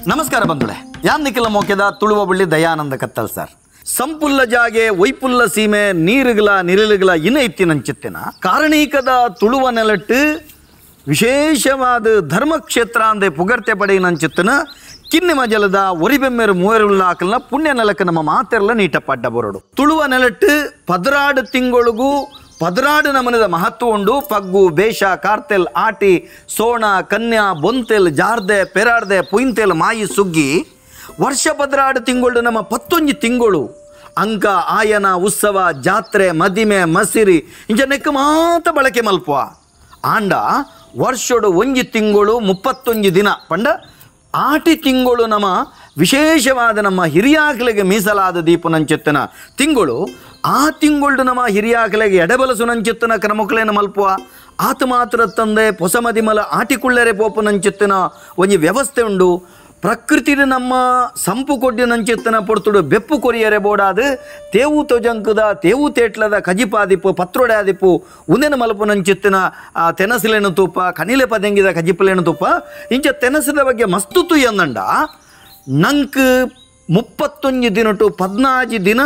ನಮಸ್ಕಾರ ಬಂಧುಳೆ, ಯಾನ್ ನಿಖಿಲ ಮೋಕೆದ ತುಳುವ ಬಳ್ಳಿ ದಯಾನಂದ ಕತ್ತಲ್ ಸರ್. ಸಂಪುಲ್ಲ ಜಾಗೆ ಒಯ್ಪುಲ್ಲ ಸೀಮೆ ನೀರುಗಳ ನಿರಳುಗಳ ಇನ ಇತ್ತಿನಂಚಿತ್ತಿನ ಕಾರಣೀಕದ ತುಳುವ ನೆಲಟ್ಟು ವಿಶೇಷವಾದ ಧರ್ಮಕ್ಷೇತ್ರ ಅಂದೆ ಪುಗರ್ತೆ ಪಡೆಯಿನಂಚಿತ್ತನ ಕಿನ್ನಿ ಮಜಲದ ಒರಿಬೆಮ್ಮೆರು ಮೂವರುಲ್ಲಾಕಲ್ನ ಪುಣ್ಯ ನೆಲಕ್ಕೆ ನಮ್ಮ ಮಾತೆಲ್ಲ ನೀಟಪಡ್ಡ ಬರೋಡು. ತುಳುವ ನೆಲಟ್ಟು 16 ತಿಂಗಳಿಗೂ 16 ನಮನದ ಮಹತ್ವ ಉಂಡು. ಪಗ್ಗು, ಬೇಷ, ಕಾರ್ತೆಲ್, ಆಟಿ, ಸೋಣ, ಕನ್ಯಾ, ಬೊಂತೆಲ್, ಜಾರ್ದೆ, ಪೆರಾರ್ದೆ, ಪುಯಿಂತೆಲ್, ಮಾಯಿ, ಸುಗ್ಗಿ ವರ್ಷ 16 ತಿಂಗಳು ನಮ್ಮ 11 ತಿಂಗಳು ಅಂಕ, ಆಯನ, ಉತ್ಸವ, ಜಾತ್ರೆ, ಮದಿಮೆ, ಮಸಿರಿ ಇಂಚ ನೆಕ್ಕ ಮಾತ ಬಳಕೆ ಮಲ್ಪುವ. ಆಂಡ ವರ್ಷಡು 1 ತಿಂಗಳು 31 ದಿನ ಪಂಡ ಆಟಿ ತಿಂಗಳು ನಮ್ಮ ವಿಶೇಷವಾದ ನಮ್ಮ ಹಿರಿಯಾಕಲಿಗೆ ಮೀಸಲಾದ ದೀಪನಂಚಿತ್ತನ ತಿಂಗಳು. ಆ ತಿಂಗಳು ನಮ್ಮ ಹಿರಿಯಾಕಲಿಗೆ ಎಡಬಲಸು ನಂಚಿತ್ತನ ಕ್ರಮಕ್ಕಲೇನ ಮಲ್ಪುವ. ಆತ ಮಾತ್ರ ತಂದೆ ಪೊಸಮದಿಮಲ ಆಟಿಕುಳ್ಳರೆ ಪೋಪುನಂಚಿತ್ತನ ಒಂಜಿ ವ್ಯವಸ್ಥೆ ಉಂಡು. ಪ್ರಕೃತಿ ನಮ್ಮ ಸಂಪು ಕೊಡ್ಡಿನಂಚಿತ್ತನ ಪೊರ್ತುಡು ಬೆಪ್ಪು ಕೊರಿಯರೆ ಬೋಡಾದು ತೇವು ತೊಜಂಕದ ತೇವು ತೇಟ್ಲದ ಕಜಿಪಾದಿಪ್ಪು ಪತ್ರೊಡೆ ಆದಿಪ್ಪು ಉಂದೆನ ಮಲ್ಪುನಂಚಿತ್ತನ ತೆನಸಿಲೇನು ತೂಪ ಕನಿಲೆ ಪದೆಂಗಿದ ಕಜಿಪಲೇನು ತೂಪ ಇಂಚ ತೆನಸಿದ ಬಗ್ಗೆ ಮಸ್ತು ತುಯ್ಯಂದಂಡ ನಂಕ್ 31 ದಿನಟು 14 ದಿನ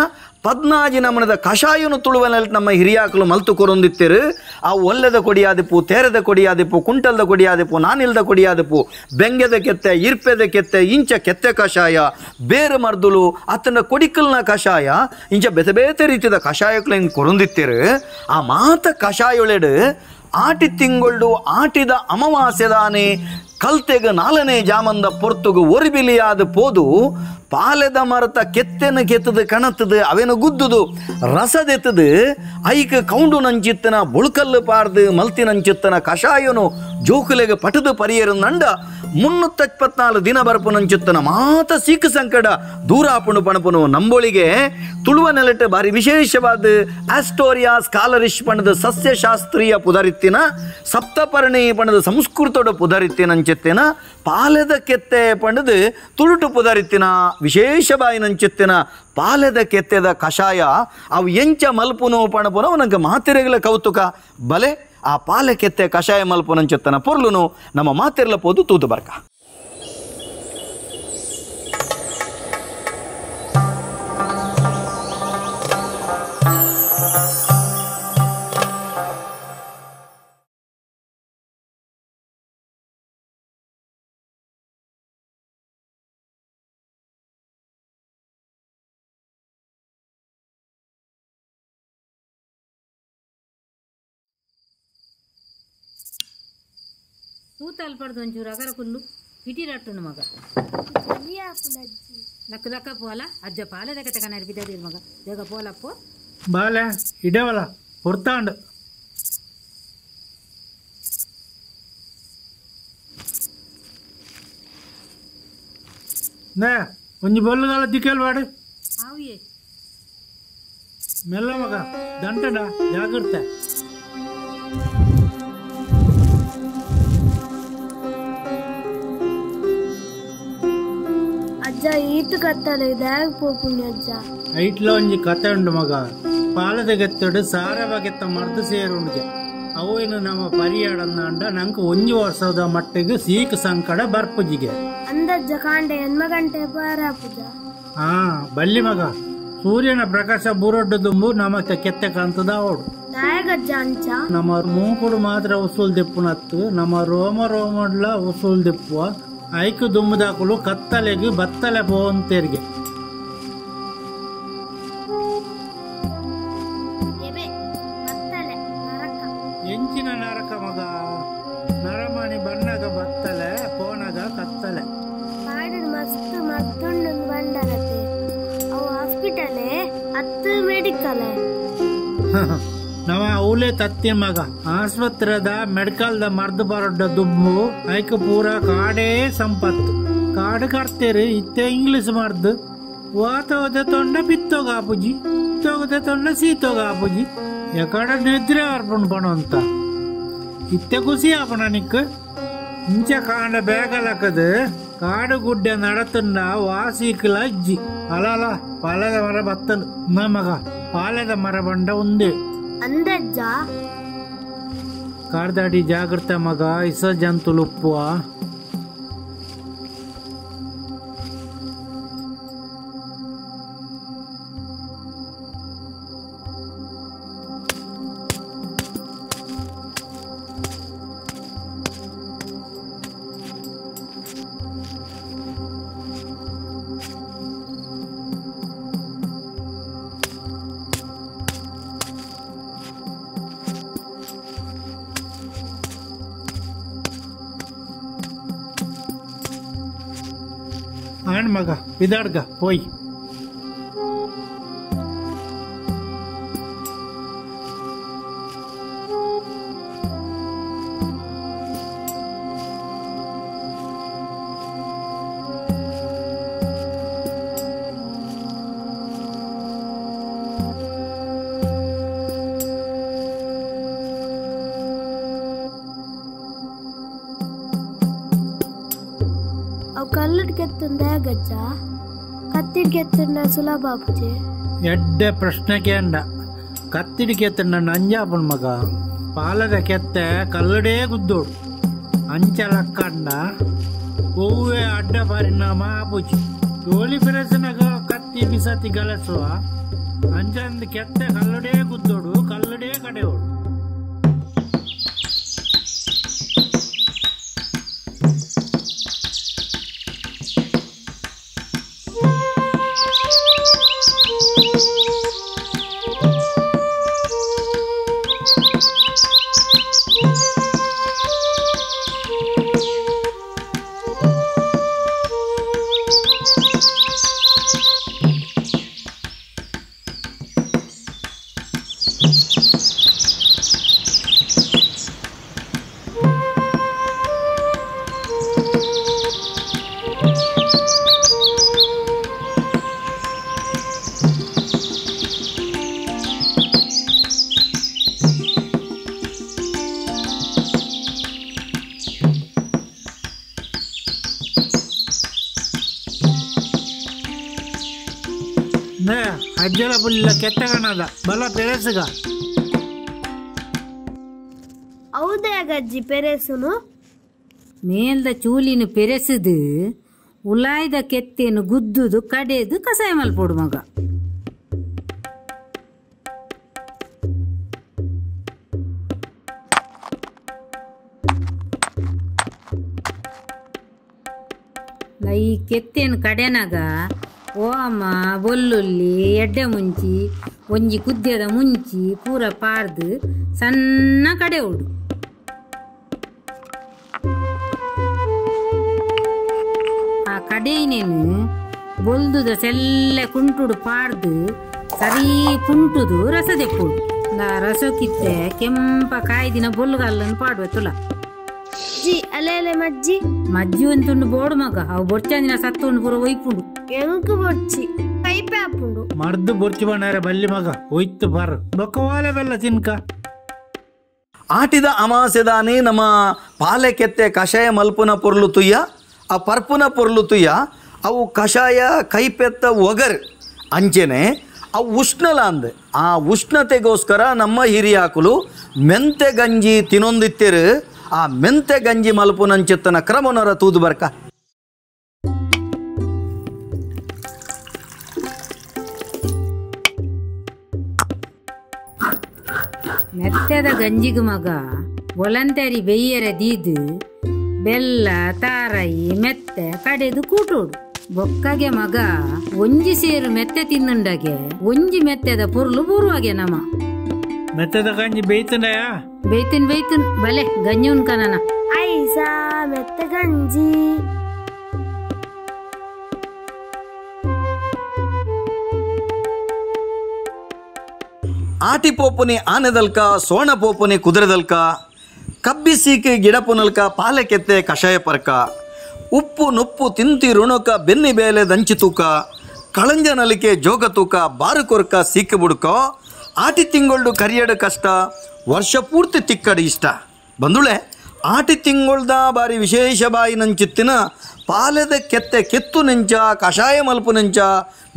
14 ನಮನದ ಕಷಾಯನು ತುಳುವನಲ್ಲಿ ನಮ್ಮ ಹಿರಿಯಾಕಲು ಮಲ್ತು ಕೊರೊಂದಿತ್ತೇರು. ಆ ಒಲ್ಲೆದ ಕೊಡಿಯಾದಿಪ್ಪು, ತೇರದ ಕೊಡಿಯಾದಿಪ್ಪು, ಕುಂಟಲ್ದ ಕೊಡಿಯಾದಿಪ್ಪು, ನಾನಿಲ್ದ ಕೊಡಿಯಾದಿಪ್ಪು, ಬೆಂಗೆದ ಕೆತ್ತೆ, ಇರ್ಪೆದ ಕೆತ್ತೆ, ಇಂಚ ಕೆತ್ತೆ ಕಷಾಯ, ಬೇರೆ ಮರ್ದುಲು ಆತನ ಕೊಡಿಕಲ್ನ ಕಷಾಯ ಇಂಚ ಬೇತೆ ಬೇತೆ ರೀತಿಯ ಕಷಾಯಕ್ಕೂ ಹಿಂಗೆ ಕೊರೊಂದಿತ್ತೇರು. ಆ ಮಾತ ಕಷಾಯೊಳೆಡು ಆಟಿ ತಿಂಗಳು ಆಟಿದ ಅಮಾವಾಸ್ಯದಾನೆ ಕಲ್ತೆಗ 4ನೇ ಜಾಮಂದ ಪೊರ್ತುಗು ಒರಿಬಿಲಿಯಾದ ಪೋದು ಪಾಲೆದ ಮರತ ಕೆತ್ತೆನ ಕೆತ್ತದು ಕಣತ್ತದು ಅವೇನು ಗುದ್ದುದು ರಸದೆತ್ತದು ಐಕ ಕೌಂಡು ನಂಚಿತ್ತನ ಬುಳ್ಕಲ್ಲು ಪಾರ್ದು ಮಲ್ತಿನಂಚಿತ್ತನ ಕಷಾಯನು ಜೋಕುಲೆಗೆ ಪಟದು ಪರಿಯರು ನಂಡ 324 ದಿನ ಬರಪು ನಂಚಿತ್ತನ ಮಾತ ಸೀಕು ಸಂಕಟ ದೂರಾಪುಣು ಪಣಪುನು ನಂಬೊಳಿಗೆ ತುಳುವ ನೆಲಟೆ ಬಾರಿ ವಿಶೇಷವಾದ ಆಸ್ಟೋರಿಯಾ ಸ್ಕಾಲರಿಶ್ ಪಣದ ಸಸ್ಯಶಾಸ್ತ್ರೀಯ ಪುದರಿತ್ತಿನ ಸಪ್ತಪರ್ಣಿ ಪಣದ ಸಂಸ್ಕೃತದ ಪುದರಿತ್ತಿನಂಚಿತ್ತಿನ ಪಾಲೆದ ಕೆತ್ತೆ ಪಣದು ತುಳುಟು ಪುದರಿತ್ತಿನ ವಿಶೇಷವಾಯಿನಂಚಿತ್ತಿನ ಪಾಲೆದ ಕೆತ್ತೆದ ಕಷಾಯ ಅವು ಎಂಚ ಮಲ್ಪುನು ಪಣಪುನು ನಂಗೆ ಮಾತಿರೆಗಳ ಕೌತುಕ ಬಲೆ. ಆ ಪಾಲೆ ಕೆತ್ತೆ ಕಷಾಯ ಮಲ್ಪುನಂಚಿತ್ತನ ಪೊರ್ಲುನು ನಮ್ಮ ಮಾತಿರ್ಲ ಪೋದು ತೂದು ಬರ್ಕ. ತೂತಲ್ಪಡ್ದು ಒಂಚೂರು ಅಗರ ಕುಲ್ಲು ಪಿಟಿ ರಟ್ಟುನು ಮಗ ಲಕ್ಕ ಲಕ್ಕ ಪೋಲ ಅಜ್ಜ ಪಾಲೆದ ಕತೆ ಬಿದ್ದದಿರ್ ಮಗ ಬೇಗ ಪೋಲಪ್ಪು ಬಾಲೆ ಇಡವಲ ಹೊರ್ತಾಂಡ್ ನೇ ಒಂಜಿ ಬೊಲ್ಲುಗಾಲ ದಿಕ್ಕೇಲ್ವಾಡು ಆವಿಯೇ ಮೆಲ್ಲ ಮಗ ದಂಟಡ ಜಾಗ್ರತೆ. ಅಜ್ಜ ಈತು ಕತ್ತಲೆ ಇದಾಗ ಪೋಪುಣಿ ಅಜ್ಜ ಐಟ್ಲ ಒಂಜಿ ಕತೆ ಉಂಡು ಮಗ. ಪಾಲದ ಗೆತ್ತಡು ಸಾರ ಬಗೆತ್ತ ಮರ್ದು ಸೇರುಂಡಿಗೆ ಅವೇನು ನಮ್ಮ ಪರಿಯಾಡಂದ ನಂಗೆ ಒಂಜಿ ವರ್ಷದ ಮಟ್ಟಿಗೆ ಸೀಕ್ ಸಂಕಡ ಬರ್ಪುಜಿಗೆ ಅಂದಜ್ಜ ಕಾಂಡೆ ಎನ್ಮ ಗಂಟೆ ಪಾರಾಪುಜ. ಹಾ ಬಲ್ಲಿ ಮಗ, ಸೂರ್ಯನ ಪ್ರಕಾಶ ಬೂರೊಡ್ಡು ದುಂಬು ನಮ್ಮ ಕೆತ್ತೆ ಕಾಂತದ ಅವಡು ನಾಯಗಜ್ಜ ಅಂಚ ನಮ್ಮ ಮೂಕುಡು ಮಾತ್ರ ಉಸೂಲ್ ದಿಪ್ಪುನತ್ತು ನಮ್ಮ ರೋಮ ರೋಮಡ್ಲ ಉಸೂಲ್ ದಿಪ್ಪುವ ಐಕು ದುಮ್ಮದಾಕುಲು ಕತ್ತಲೆಗೆ ಬತ್ತಲೆ ಪೋಂತೇರಿಗೆ. ಎಂಚಿನ ನರಕ ಮಗ, ನರಮಣಿ ಬಣ್ಣಗ ಬತ್ತಲೆ ಪೋನಗ ಕತ್ತಲೆ. ಮಸ್ತ್ ಮತ್ತೊಂದು ಬಂಡಲತೆ ಅವು ಹಾಸ್ಪಿಟಲ್ ಅತ್ತು ಮೆಡಿಕಲ್. ನವ ಅವಲೇ ತತ್ತಿ ಮಗ, ಆಸ್ಪತ್ರೆದ ಮೆಡಿಕಲ್ದ ಮರ್ದು ಬರೊಡ್ಡ ದುಂಬು ಐಕ ಪೂರ ಕಾಡೇ ಸಂಪತ್ತು. ಕಾಡು ಕರ್ತೀರಿ ಇತ್ತೆ ಇಂಗ್ಲಿಷ್ ಮರ್ದು ವಾತೋದ ತೊಂಡ ಬಿತ್ತೋಗ ಆಪುಜಿ, ತೋಗದ ತೊಂಡ ಸೀತೋಗ ಆಪುಜಿ, ಎಕಡ ನಿದ್ರೆ ಅರ್ಪಣ್ ಪಣು ಅಂತ ಇತ್ತೆ ಖುಷಿ ಆಪಣ ನಿಕ್. ಇಂಚ ಕಾಂಡ ಬೇಗಲಕದು ಕಾಡು ಗುಡ್ಡೆ ನಡತುಂಡ ವಾಸಿಕಲ ಅಜ್ಜಿ ಅಲಲ ಪಾಲದ ಮರ ಬತ್ತಲು ಮಗ, ಪಾಲದ ಮರ ಬಂಡ ಉಂದೆ ಅಂದಜ್ಜ. ಕಾಡ್ದಾಡಿ ಜಾಗ್ರತೆ ಮಗ, ಇಸ ಜಂತುಲುಪ್ಪುವ. ಮಗ ಬಿದಾಡ್ಗ ಪೋಯ್. ಕಲ್ಲುಡ್ ಕೆತ್ತಂದ ಗಜ್ಜ ಕತ್ತಿಡ್ ಕೆತ್ತಂಡ ಸುಲಭ ಆಪುಜೆ. ಎಡ್ಡೆ ಪ್ರಶ್ನೆ ಕೇಂಡ. ಕತ್ತಿಡ್ ಕೆತ್ತಂಡ ನಂಜಾಪುನ್ ಮಗ. ಪಾಲದ ಕೆತ್ತೆ ಕಲ್ಲುಡೇ ಗುದ್ದೋಡು. ಅಂಚ ಲಕ್ಕಂಡ ಹೂವೆ ಅಡ್ಡ ಪರಿಣಾಮ ಆಪುಜಿ. ಜೋಲಿ ಬೆರೆಸನಾಗ ಕತ್ತಿ ಬಿಸತಿ ಗಲಸುವ ಅಂಚಂದು ಕೆತ್ತೆ ಕಲ್ಲುಡೇ ಗುದ್ದೋಡು, ಕಲ್ಲುಡೇ ಕಡೆಯೋಡು. ಅಜ್ಜಲ ಪುಲ್ಲ ಕೆತ್ತಗಣದ ಬಲ ಪೆರೆಸುಗ. ಹೌದೇ ಗಜ್ಜಿ ಪೆರೆಸುನು? ಮೇಲ್ದ ಚೂಲಿನ ಪೆರೆಸುದು ಉಲಾಯ್ದ ಕೆತ್ತೇನು ಗುದ್ದುದು ಕಡೆದು ಕಸಾಯ ಮಲ್ಪೋಡು ಮಗ. ಈ ಕೆತ್ತೇನು ಕಡೆನಾಗ ಓಮ ಬೊಲ್ಲುಲ್ಲಿ ಎಡ್ಡೆ ಮುಂಚಿ ಒಂಜಿ ಕುದ್ಯದ ಮುಂಚಿ ಪೂರ ಪಾರ್ದು ಸಣ್ಣ ಕಡೆ ಉಡು. ಆ ಕಡೆಯಿನೇನು ಬೊಲ್ದುದ ಸೆಲ್ಲೆ ಕುಂಟುಡು ಪಾರ್ದು ಸರಿ ಕುಂಟುದು ರಸ ದೆಪ್ಪುಡು. ಆ ರಸಕ್ಕಿತ್ತೆ ಕೆಂಪ ಕಾಯ್ದಿನ ಬೊಲ್ಲುಗಲ್ಲನ್ನು ಪಾಡುವ ತುಲ. ಅಲೆ ಅಲೆ ಮಜ್ಜಿ ಮಜ್ಜಿ ಅಂತುಂಡು ಬೋಡು ಮಗ. ಅವು ಬೊರ್ಚಂದಿನ ಸತ್ತುಂಡು ಪೂರ ಒಯ್ಪುಂಡು. ಎಂಕು ಬೊರ್ಚಿ ಕೈಪೆ ಆಪುಂಡು. ಮರ್ದು ಬೊರ್ಚಿ ಬಣ್ಣಾರೆ ಬಲ್ಲಿ ಮಗ ಒಯ್ತು ಬಾರು ಬೊಕ್ಕವಾಲೆ ಬೆಲ್ಲ ತಿನ್ಕ. ಆಟಿದ ಅಮಾಸೆದಾನಿ ನಮ್ಮ ಪಾಲೆ ಕೆತ್ತೆ ಕಷಾಯ ಮಲ್ಪುನ ಪೊರ್ಲು ತುಯ್ಯ, ಆ ಪರ್ಪುನ ಪೊರ್ಲು ತುಯ್ಯ, ಅವು ಕಷಾಯ ಕೈಪೆತ್ತ ಒಗರ್ ಅಂಚೆನೆ ಅವು ಉಷ್ಣಲ ಅಂದೆ. ಆ ಉಷ್ಣತೆಗೋಸ್ಕರ ನಮ್ಮ ಹಿರಿಯಾಕುಲು ಮೆಂತೆ ಗಂಜಿ ತಿನ್ನೊಂದಿತ್ತಿರು. ಆ ಮೆಂತೆ ಗಂಜಿ ಮಲ್ಪುನಂಚಿತ್ತನ ಕ್ರಮನರ ತೂದು ಬರ್ಕ. ಮೆತ್ತದ ಗಂಜಿಗು ಮಗ ಒಲಂತರಿ ಬೆಯ್ಯರ ದೀದು ಬೆಲ್ಲ ತಾರಾಯಿ ಮೆತ್ತೆ ಕಡೆದು ಕೂಟೋಡು. ಬೊಕ್ಕಗೆ ಮಗ ಒಂಜಿ ಸೇರು ಮೆತ್ತೆ ತಿನ್ನುಂಡಗೆ ಒಂಜಿ ಮೆತ್ತೆದ ಪೊರ್ಲು ಬೂರುವಾಗೆ ನಮ. ಮೆತ್ತದ ಗಂಜಿ ಬೇಯ್ತನಯ? ಬೇಯ್ತನ್ ಬೇಯ್ತನ್ ಬಲೆ ಗಂಜಿ ಉಣ್ಕನನ. ಐಸಾ ಮೆತ್ತ ಗಂಜಿ. ಆಟಿ ಪೋಪುನಿ ಆನೆದಲ್ಕ, ಸೋಣ ಪೋಪುನಿ ಕುದುರೆದಲ್ಕ, ಕಬ್ಬಿ ಸೀಕೆ ಗಿಡಪುನಲ್ಕ, ಪಾಲೆ ಕೆತ್ತೆ ಕಷಾಯ ಪರ್ಕ, ಉಪ್ಪು ನುಪ್ಪು ತಿಂತಿ ಋಣಕ, ಬೆನ್ನಿ ಬೇಲೆ ದಂಚಿ ತೂಕ, ಕಳಂಜ ನಲಿಕೆ ಜೋಗ ತೂಕ, ಬಾರು ಕೊರ್ಕ ಸೀಕೆ ಬುಡ್ಕ, ಆಟಿ ತಿಂಗಳ್ದು ಕರಿಯಡು ಕಷ್ಟ, ವರ್ಷ ಪೂರ್ತಿ ತಿಕ್ಕಡು ಇಷ್ಟ. ಬಂದುಳೆ ಆಟಿ ತಿಂಗಳ್ದ ಬಾರಿ ವಿಶೇಷ ಬಾಯಿ ನಂಚಿತ್ತಿನ ಪಾಲೆದ ಕೆತ್ತೆ ಕೆತ್ತು ನೆಂಚ ಕಷಾಯ ಮಲ್ಪು ನೆಂಚ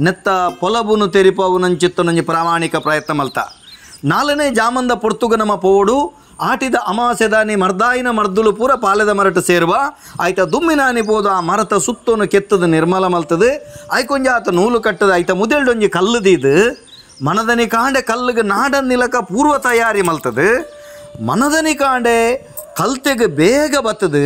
ನೆತ್ತ ಪೊಲಬುನು ತೆರಿಪಾವು ನಂಚಿತ್ತು ನಂಜಿ ಪ್ರಾಮಾಣಿಕ ಪ್ರಯತ್ನ ಮಲ್ತ. ನಾಲ್ನೇ ಜಾಮಂದ ಪೊರ್ತುಗ ನಮ್ಮ ಪೋಡು ಆಟಿದ ಅಮಾಸೆದಾನಿ ಮರ್ದಾಯಿನ ಮರ್ದುಲು ಪೂರ ಪಾಲೆದ ಮರಟ ಸೇರುವ ಆಯ್ತ ದುಮ್ಮಿನಾನಿ ಪೋದು ಆ ಮರತ ಸುತ್ತೋನು ಕೆತ್ತದ ನಿರ್ಮಲ ಮಲ್ತದೆ. ಆಯ್ಕೊಂಜ ಆತ ನೂಲು ಕಟ್ಟದ ಆಯ್ತ ಮುದೆಲ್ಡೊಂಜಿ ಕಲ್ಲುದೀದು ಮನದನಿ ಕಾಂಡೆ ಕಲ್ಲಿಗೆ ನಾಡ ನಿಲಕ ಪೂರ್ವ ತಯಾರಿ ಮಲ್ತದೆ. ಮನದನಿ ಕಾಂಡೆ ಕಲ್ತೆಗೆ ಬೇಗ ಬರ್ತದೆ,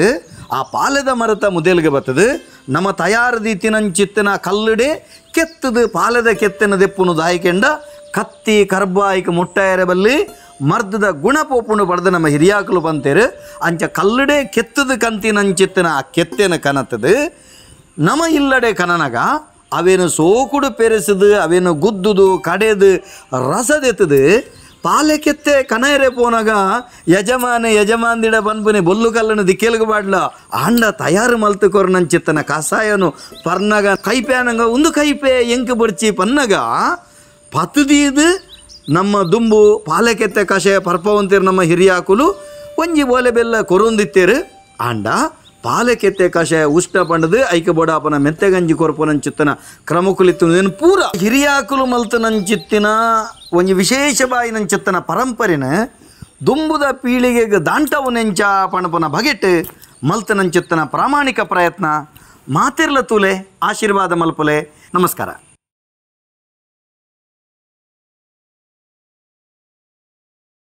ಆ ಪಾಲೆದ ಮರತ ಮುದೆಲ್ಗೆ ಬರ್ತದೆ. ನಮ್ಮ ತಯಾರದಿ ತಿನಂಚಿತ್ತಿನ ಕಲ್ಲುಡೆ ಕೆತ್ತದು ಪಾಲೆದ ಕೆತ್ತಿನ ದೆಪ್ಪುನು ದಾಯಿಕೆಂಡ ಕತ್ತಿ ಕರ್ಬಾಯಿಕ ಮುಟ್ಟಾಯರ ಬಲ್ಲಿ ಮರ್ದದ ಗುಣಪೋಪುಣು ಪಡೆದು ನಮ್ಮ ಹಿರಿಯಾಕಲು ಬಂತೇರು. ಅಂಚ ಕಲ್ಲುಡೆ ಕೆತ್ತದ ಕಂತಿನಂಚಿತ್ತಿನ ಆ ಕೆತ್ತೆನ ಕನತದು ನಮ ಇಲ್ಲಡೆ ಕನನಗ ಅವೇನು ಸೋಕುಡು ಪೆರೆಸದು ಅವೇನು ಗುದ್ದುದು ಕಡೆದು ರಸದೆತ್ತದು ಪಾಲಕೆತ್ತೆ ಕನಯರೆ ಪೋನಾಗ ಯಜಮಾನೆ ಯಜಮಾನ್ದಿಡ ಬನ್ಪುನೆ ಬೊಲ್ಲು ಕಲ್ಲನ್ನು ದಿಕ್ಕೇಲ್ಗ ಬಾಡ್ಲ ಆಂಡ ತಯಾರು ಮಲ್ತು ಕೊರ್ನಂಚಿತ್ತನ ಕಸಾಯನು ಪರ್ನಗ ಕೈಪೆ ಒಂದು ಕೈಪೆ ಎಂಕು ಬಡ್ಚಿ ಪನ್ನಗ ಪತುದೀದು ನಮ್ಮ ದುಂಬು ಪಾಲಕೆತ್ತೆ ಕಷಾಯ ಪರ್ಪವಂತಿರು ನಮ್ಮ ಹಿರಿಯಾಕುಲು ಒಂಜಿ ಓಲೆ ಬೆಲ್ಲ ಕೊರೊಂದಿತ್ತೇರು ಆಂಡ ಪಾಲಕೆತ್ತೆ ಕಷಾಯ ಉಷ್ಣ ಪಂಡದು ಐಕ ಬೋಡಾಪನ ಮೆತ್ತೆಗಂಜಿ ಕೊರಪನಂಚಿತ್ತನ ಕ್ರಮಕುಲಿತ್ತು ಪೂರ ಹಿರಿಯಾಕುಲು ಮಲ್ತನಂಚಿತ್ತಿನ ಒಂಜಿ ವಿಶೇಷ ಬಾಯಿನಂಚಿತ್ತನ ಪರಂಪರೆನ ದುಂಬುದ ಪೀಳಿಗೆಗೆ ದಾಂಟವು ನೆಂಚ ಪಣಪನ ಬಗೆಟ್ ಮಲ್ತನಂಚಿತ್ತನ ಪ್ರಾಮಾಣಿಕ ಪ್ರಯತ್ನ ಮಾತಿರ್ಲ ತೂಲೆ ಆಶೀರ್ವಾದ ಮಲ್ಪುಲೆ. ನಮಸ್ಕಾರ.